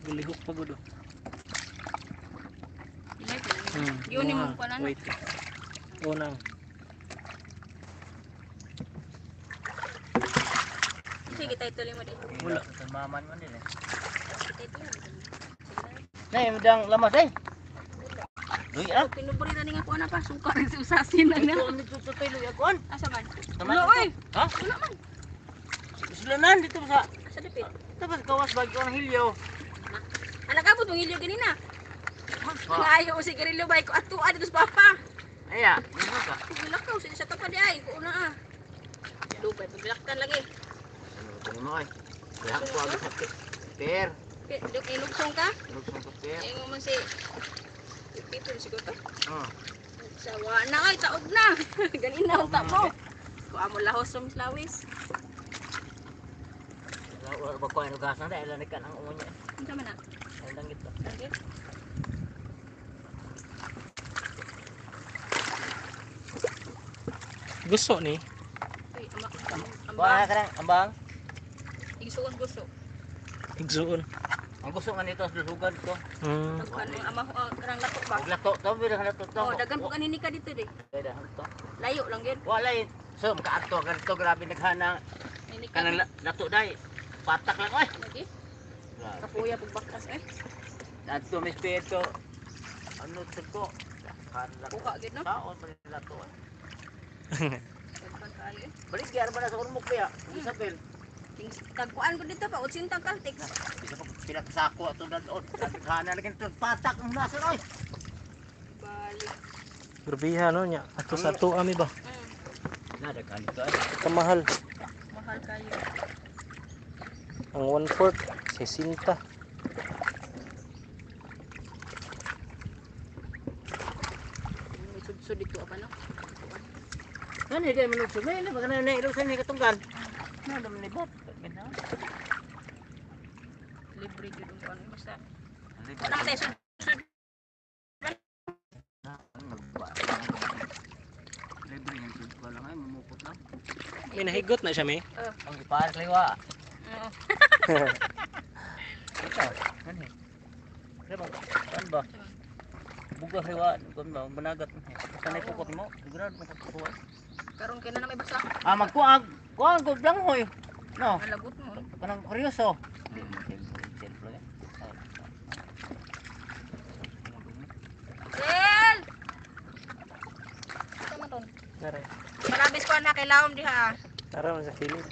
Gulihok pa gud. Ilay pa na. Yun yung mong kuwan, ano? Wait. Unang. Sige, tayo tuloy mo di. Wala. Maman man din eh. Tayo tuloy mo. Nay, mudang lamas eh. Luy ah. Pinuburi na nga kuwan na pa. Sungka rin sa usasin na na. Ito ang dito sa tayo luy akuan. Asa man? Tama Wala, dito. oy. Ha? Wala man. Sulanan dito sa Asa dipit? tapos kawas bagyo ang hilyo. Anak abot mong hilyo ganina. Ha. Ngayo si Garillo bay ko atua dito sa papa. Aya, ano ka? Pagbilakaw sila sa tapa di ay ko una ah. Dubay pagbilaktan lagi. Ano ko mo ay? Kaya ko agad sa per. Duk ilugsong ka? Lugsong ko per. Ingo man si Pipon siguro to. Oh. Sawa na ay taog na. Ganina ang tabo. Ko amo lahos sa lawis. Wala ba ko ano gas na dahil ka ang unya. Unsa man na? Ang danggit ba? Okay. Gusto ni. Uy, ama Wala amba. ka lang ambang. Igsuon gusto. Igsuon. Ang gusto nga nito sa dulugan ko. Daghan ang ama karang lato ba? Og lato to, bilang lato to. Oh, daghan po kanini ka dito di. Daghan to. Layo lang gyud. Wala eh. So, makaadto ganito grabe naghana Nini ka. kanang lato dai. Patak lang oy. Lagi. Kapuya pag bakas eh. Adto mis peto. Ano sad ko? Kanla. Kuha gyud no. Taon pa nila to. Daghan kaayo eh. Balik gyar ba na sa urmok kaya? Isabel. Tagkuan ko dito pa 80 kaltik. Bisa pa pila ka sako ato dadon. Naghana lagi to patak ang nason oy. Balik. Grabiha no nya. Ato sa ato ami ba. Na daghan to ay. Kamahal. Mahal kayo. Ang 1/4 60. May sudsud dito apa no? Nani dai manug sumay na baka na ilusan ni katunggan. Na dam ni bot. Gina. Libre gyud ang kuan basta. Wala man tayo sudsud. Libre ng sud ko lang ay mamukot lang. May nahigot na siya may. Ang ipares liwa. Oo. Ito, nani. Diba, kan ba? Bugas liwa, kan ba? Managat. Sanay pukot mo. Sigurado mo sa kuha. Karon kay na na may basa. Ah, magkuag. Kuag ko lang hoy. No, Nalagot mo. kanang kuryoso. Sel! Tama ton. Tara. Malabis ko na kay Laom diha. Tara man sa kilid.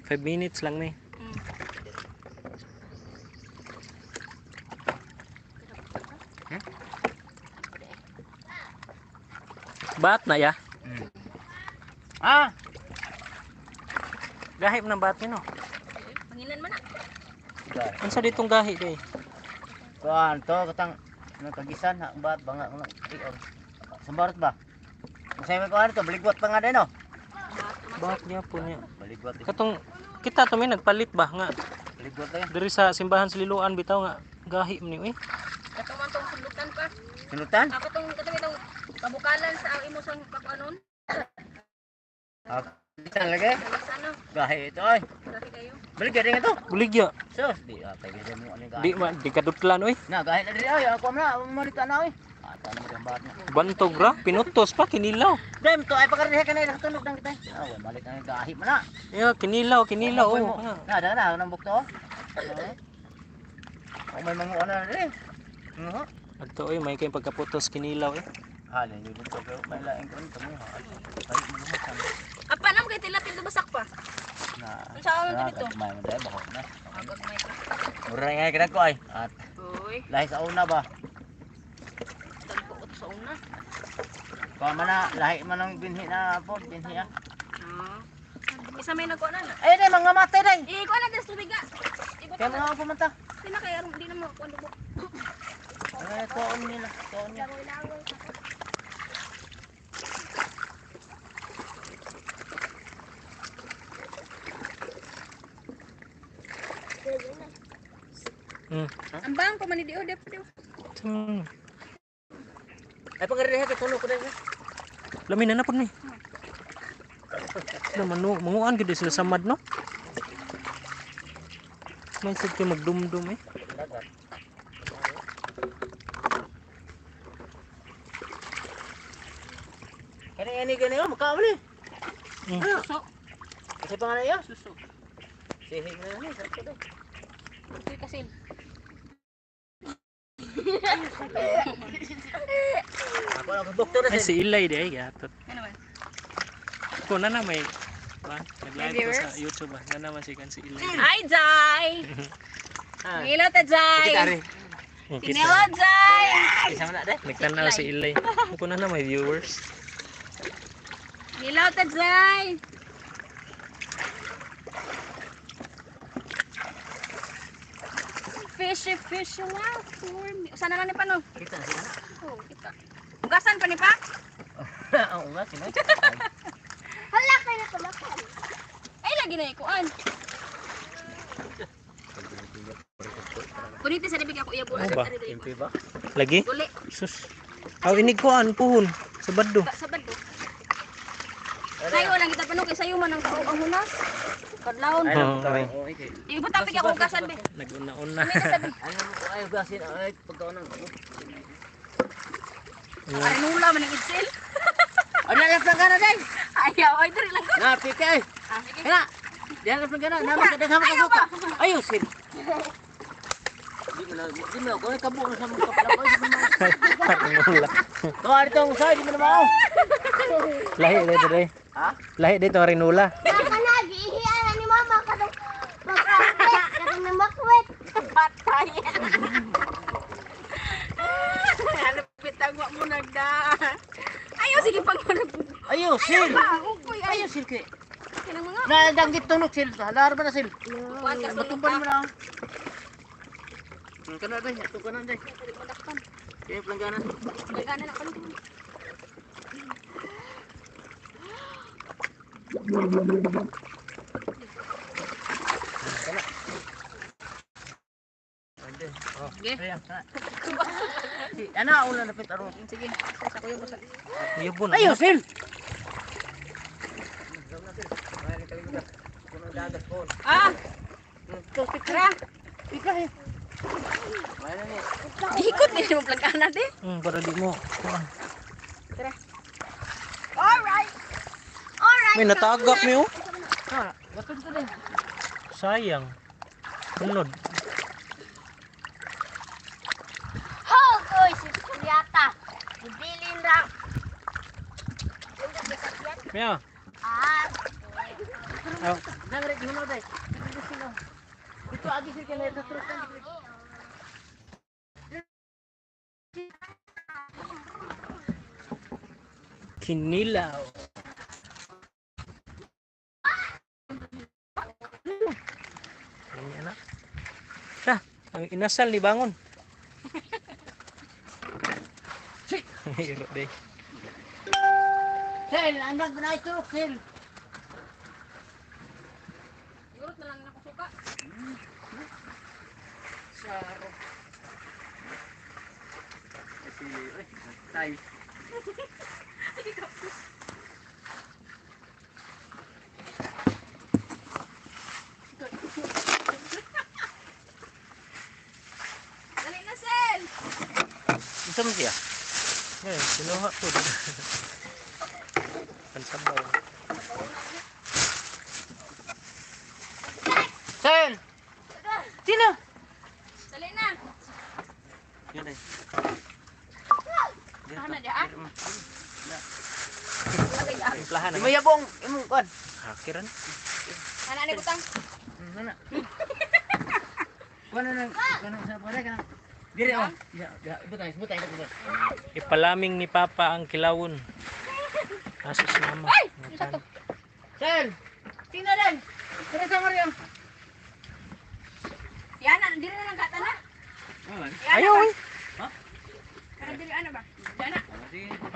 5 minutes lang ni. Bat na ya. Ah, Gahi man ang bat ni no. Panginan man na. Unsa ditong gahi day? Kuan to katang nagkagisan ha bat banga nga ior. Sambarot ba? Masay may kuan to baligwat pa nga din no. Bat gyapon niya. Baligwat. eh. Katong kita to may nagpalit ba nga Baligwat eh. diri sa simbahan sa Liloan bitaw nga gahi man ni oy. Kato man tong sundutan pa. Sinutan? Ako tong kato itong pabukalan sa ang imo sang pakuanon. Ah, gisan lagi. Sa ano? Gahi ito ay. Grabe kayo. Baligya din ito. Buligya. Sus, di atay gid mo ani gahi. Di ma di kadutlan oy. Na gahi na diri ay ako na malita na oy. Ata na mo na. Bantog ra pinutos pa kinilaw. Dem to ay pagkardiha ka na nakatunog nang kita. Ah, wa malit na gahi man na. Ya kinilaw kinilaw oh. Na da na nang bukto. Oh, may mga ano na diri. Mhm. Adto oy may kay pagkaputos kinilaw eh. Halin ni bukto pero may laing kon tamo ha. Ay, mo na Apa na mo kay tilapin basak pa. Na. Unsa ang dito? May mo dai bako na. Agag may ka. Mura nga kada ko ay. At Uy, lahi sa una ba? tagpo ko to sa una. Kuha man na lahi man ang binhi na po, binhi ah. Ah. Isa may nagkuha na na. Ay dai mga matay dai. Eh, kuha na des tubig ga. Ibot Kaya na. mga pumunta. Di na kay aron di na mo kuan dugo. Ay, tuon nila, tuon niya. Ang bang ko man ni Dio, di. Hmm. Ay pagkardiha ka tunog ko dai. Lami na na pud ni. Sila manu manguan gid sila samad no. May sad kay magdumdum eh. Dagat. Kani ani gani oh, makauli. Suso. Kasi pangalan iyo? Suso. Sihig na ni sa ko. Ito kasi. Ako lang doktor na Ay si Ilay di ay gatot. Ano man? Ko na na may ba? Nag-live ko sa viewers? YouTube ba. Na naman si kan si Ilay. Hi, Jai! Ah. Kinilaw ta, Jai! Kita rin. Kita. Kinilaw, Jai! Isa man na de. Nagtanaw si Ilay. Ko na na may viewers. Kinilaw ta, Jai! Fishy, fishy, wow, for me. Usa na lang ni pa, no? Kita na sila. Oh, kita. Ugasan pa ni pa? Ang unga sila. Hala ka na kumakan. Ay, lagi na ikuan. Kuniti sa dibig ako iya bulan. Ano ba? MP ba? Lagi? Guli. Sus. Aw inig ko an puhon sa baddo. Sa bado. Sayo lang kita pano kay sayo man ang kaog ang hunas. Kadlawon. Ay, Oo, lang ay. oh, okay. Ibutang pig ako ugasan be. Naguna-una. Kumita sabi. Ano mo ay gasin ay pagkaon ng. Arinula man ang itsil. Ano lang planggana day? Ayaw ay diri lang ko. Na pika ay. Ah, sige. Kana. Diyan lang planggana, nama ka daghan ka suka. Ayo sil. Di mo na ko kabo na sa mga kapalapay. Arinula. Tuwa dito ang usay, di mo na mao. Lahi dito dre. Ha? Lahi dito arinula. Baka na, giihian na ni mama katong magkakwet. Katong namakwet. Patay. Ano bitang wa mo nagda. Ayaw sige pag mo nag. Ayo sil. Pa, ukoy ay. Ayo sil kay. Kanang mga Na danggit tunok sil. Halar ba na sil? kuan ka sulok Matumban ka. mo na. Kana day, ato kana day. Kaya planggana. Nagana na kalit. Sige. Ana una napit aron. Sige, sa kuya mo sa. Uyabon. Ayo sil. Ah, tara. Ikot din mo plagana di. Para di mo. Kuan. Tara. Alright. Alright. May natagak mi oh. Ah, batun to din. Sayang. Unod. Hoy, si Kuryata. Ibilin ra. Mia. Ah, Aw, Nangre di mo day. Dito agi sil kay ito terus. Kinilaw. Ano yan, anak? Tara, ang inasal ni Bangon. Iro day. Sil, andag na ito sil. Yurot na lang ako suka. Tay. Dali na sel. Unsa man siya? Ngayon, kinuha ko. Pansabaw. Sil. Sino? Dali na. Yan day. Ano di ah? Timplahan Di na. mo yabong imong kon. Hakiran. Ana ni butang. Ana. Kuno nang kuno sa pare kana. Dire oh. Ya, ya, butay, butay, butay. Ipalaming ni Papa ang kilawon. Aso si Mama. Ay, isa to. Sel. Sino din? Kare sa Mariam. Yan na, diri na lang kata na. Yan Ayaw eh. Kana diri ana ba? Yan na.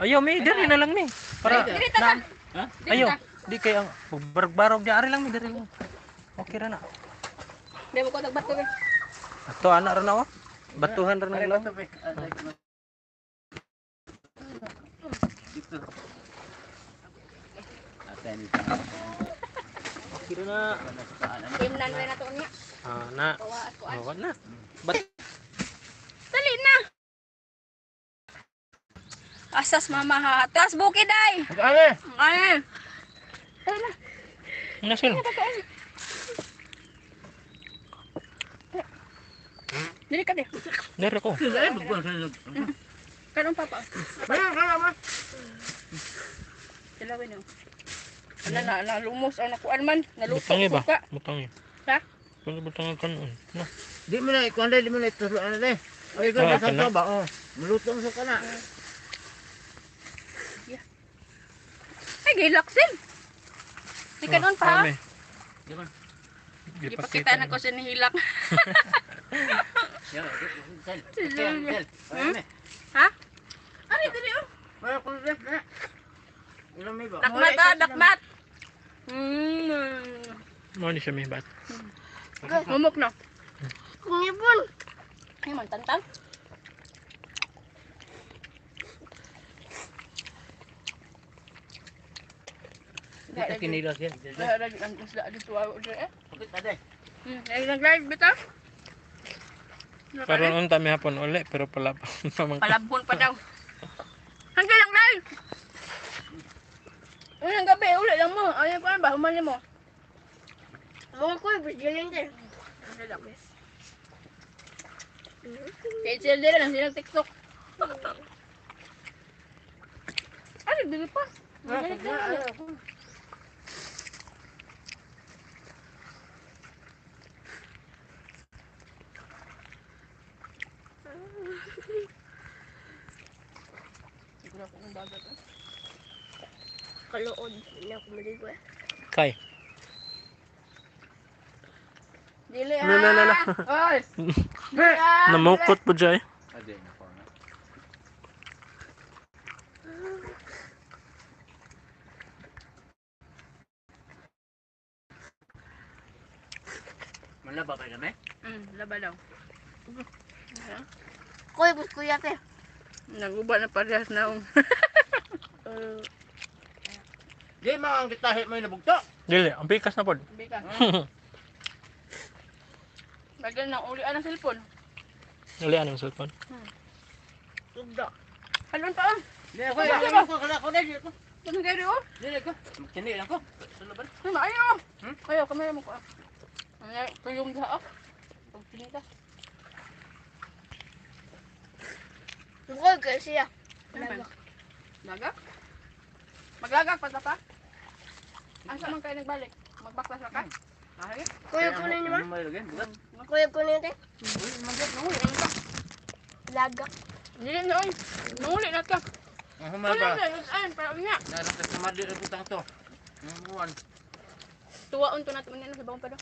Ayaw, may diri na lang ni. Para Diri ta ka. Ha? Diri ayaw. ta. Di kay ang barog-barog di ari lang mi diri lang. Okay ra na. Di mo ko tagbato be. Ato ana ra na oh. Batuhan ra na lang. Dito. Okay na. Timnan na to niya. Ah, na. Kuha at kuha. Oh, na. But Dali na. Asas mama ha. Tas bukid ay. Ano? Ay. Dali na. na sila. Dili ka di. Dere ko. Kanong papa? Tilawin no. Ano na na lumos ang nakuan man, naluto Butangi ba? suka. Butangi. Ha? Kung butangi kanon. Na. Di mo na ikuan di mo na ituloy na. Ay, ikaw Ah, sa kana. ba? Oh, maluto mo sa kana. Ay gilaksin. Di kanon pa. ha? Kami. Di ba? Gipakita na ko siya nihilak. Ha? Ari dili oh. Dakmat ah, dakmat. Mm. Mo ni siya may bat. Mumok na. Kungipon. Ay man tantang. Kinilas yan. Wala lagi ang isla dito aw diri eh. Bakit ade? Ay nag-live bitaw. Karon unta mi hapon uli pero pala pamang. Palabhon pa daw. Hanggang lang live. Unang gabi, uli lang mo. Ayaw ko ba, humali mo. Mga ko, bigyan din. Hanggang lang. Kay Children lang silang TikTok. Ay, dili pa. Magalit na. Siguro ako ng bagat. Eh. Kaluod. Hindi ako maligo eh. Kay. Dili ah. La, la, la, la. Oy. Dili ah. Namukot po jay. Ade nako na. Malaba pa kami? Laba daw. Kuy, bus kuya te. Naguba na parehas na ang. Di ma ang gitahi mo yung nabugto. Dili, ang pikas na pod. Bika. Bagay na uli ang cellphone. Uli anong cellphone? Ugdo. Halon pa ah. Di ako, di ako, ako, ako, di ako. Ano kayo oh? Di ako. Kini lang ko. Sulaban. Ay, maayo. Hmm? Ayaw, kamera mo ko ah. Ay, tuyong ka ah. Pagpinita. Kuy, kasi siya. Ano Lagak? Maglagak pa ta pa? Asa man kayo nagbalik? Magbaklas ra ka? Ay, Kuya, kunin niyo ma. Ano Kuya, kunin te. nanguli na ka. Lagak. Dili na oy. Nanguli na ka. Ang Wala humaba. na, ay, para nga. Narang ka sa madi butang to. Ang buwan. Tuwaon to nato na sa bangko pa do.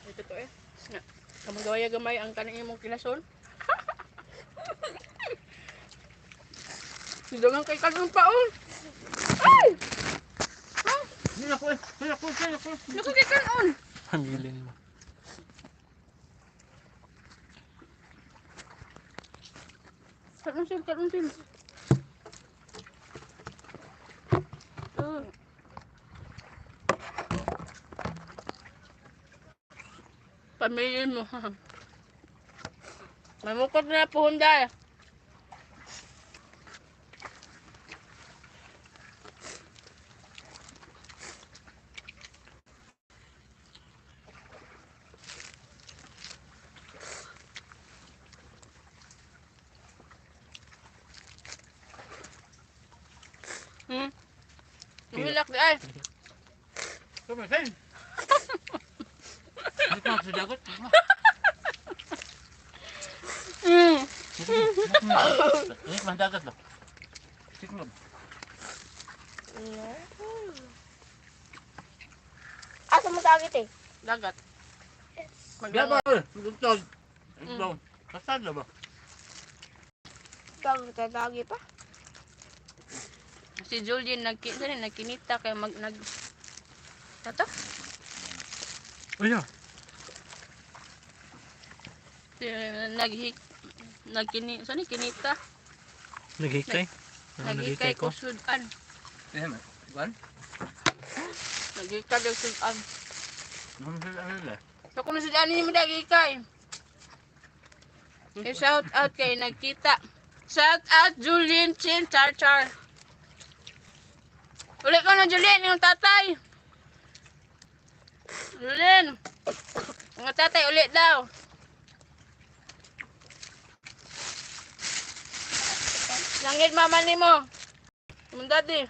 Ito to eh. Na. Kamagawaya gamay ang kaning imong kilason. Sidangan kay kanong paon. Ay! Di ako, di ako, di ako. Naku kay kanon. Habilin mo. Kanon sil, kanon sil. Pamilya mo. Mamukot na po hunday. Umilak di ay. Kumasin. Di ko sa dagat. Ini mah dagat loh. Sikmo. Asa mo sa agit eh? Dagat. Gaba, Maglangoy. lugtog. Ito. Kasal na ba? Tawag tatagi pa. Si Julian nagki saan nagkinita kay mag nag Tato? Uy, ah. Si naghik nagkini saan ni kinita? Naghikay. Ah, Naghikay naghikay ko. ko sudan. Eh, man. Kuan? Nagikad yung sudan. Ano nila? So kung sudan ni mo dagikay. Eh, shout out kay nagkita. Shout out Julien Chin Char Char. Uli ko na Julien, yung tatay. Julien. Ang tatay ulit daw. Langit mama ni mo. Imong daddy.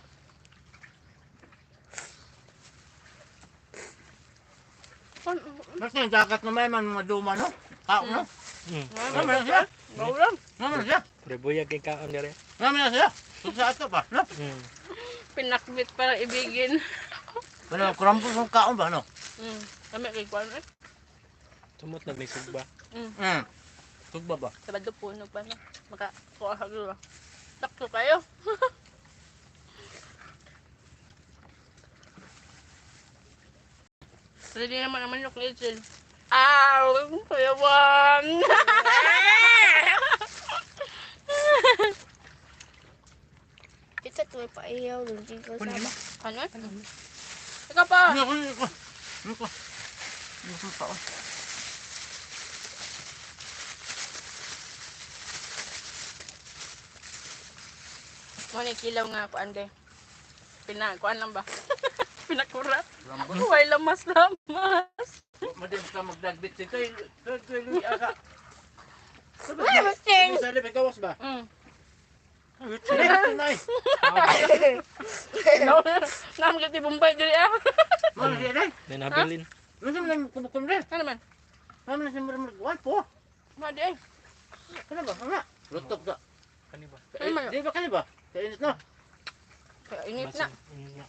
Basta yung dagat na may man mga duma no? Kao no? Hmm. Naman na siya. Baulam. Naman na siya. Rebuyag kay kaon dire. Naman na siya. Sa ato pa, no? Pinakbit para ibigin. Pero kurampol kong kaon ba no? Kami kay kuan eh. Tumot na may sugba. Tugba ba? Sabado puno pa na. Maka kuha ka ba. Sakto kayo. Ready naman ang manok ni Itzel. Aw, Kuya Juan. Ito tuloy pa iyaw ng jigo sa ba. Ano? Ikaw pa. Ano ko? Ano ko? Ano ko? Ano ko kaon? Mo ni kilaw nga kuan de. Pina kuan lang ba? Pinakurat. Lambot. Way lamas lamas. Madim ka magdagbit dito. Tuloy aka. Uy, masing! Sa libig gawas ba? Mm. Nay. Naam gati Bombay diri ah. Mo siya day. May nabilin. Ano man kubukom din? Ano man? Ano man siya murmur kuan po? Ma di ay. Ano ba? Ano? Lutok da. Kani ba? Ano man? Di ba kani ba? Kainit no? Kaya Init na. Init na.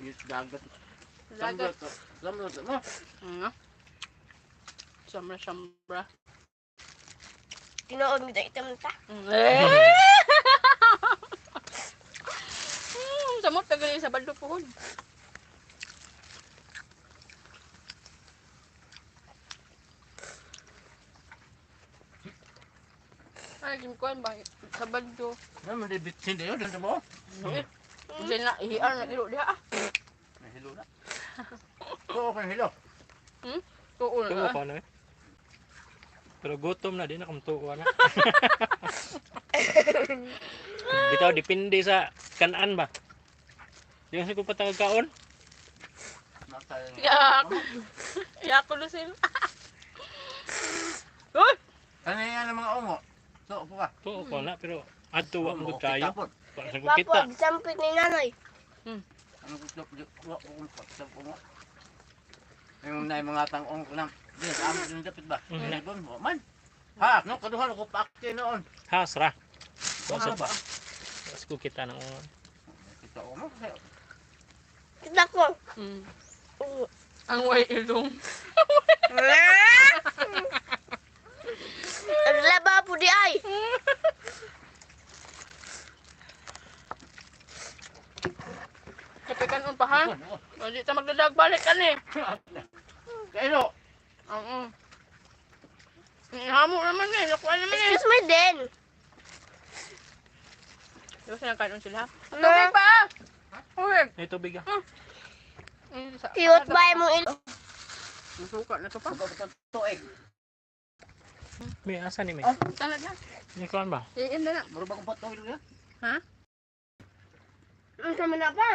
Yes, dagat. Dagat. Samlot mo. Ano? Samra sambra. Tinuod mi itam ta. Eh! Samot tagal sa bando pohon. Ay, kim kuan ba? Sa bando. Ano man di bitsin dayo dito mo? Eh, Kasi na ihian na ilo diha ah. Nahilo na. Oo, kan hilo. Tuon Tuo na. ko na eh. Pero gutom na di na kung tuo na. Bitaw depende sa kanan ba. Di kasi ko patagag kaon. Yak. Yak ko Lucille. Uy! Ano yan ang mga ungo? So, upo ka. Tuo ko na pero adto wa mo Okay, kayo. tapon. Wa sa ko Papo, kita. gisampit ni nanay. Ano ko wa ko ko sa ungo. Yung na mga tang ungo nang. Di sa amin din dapat ba? Mm. Wa man. Ha, no kaduhan ko paakte noon. Hasra. Wa sa Ano ba? wa sa ko kita ng ungo. Kita ungo kasi. Kita ko. Oo. Ang way ilong. Ang laba po di ay. Kape kanon pa ha? O, di ta magdadag balik ani. Kailo. Oo. Hamo naman eh. Nakuha naman eh. Excuse me din. Di ba sila kanon sila? Tubig pa ah! Tubig! May tubig ah. Cute ba imong ilo? Nasuka na to pa. Tuig. May asa ni may. Talaga. May kuan ba? Iin na na. Muro ba kong patuig na? Ha? Ang sama na pa.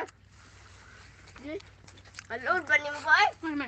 Alod ba nimo ba ay? Ano man?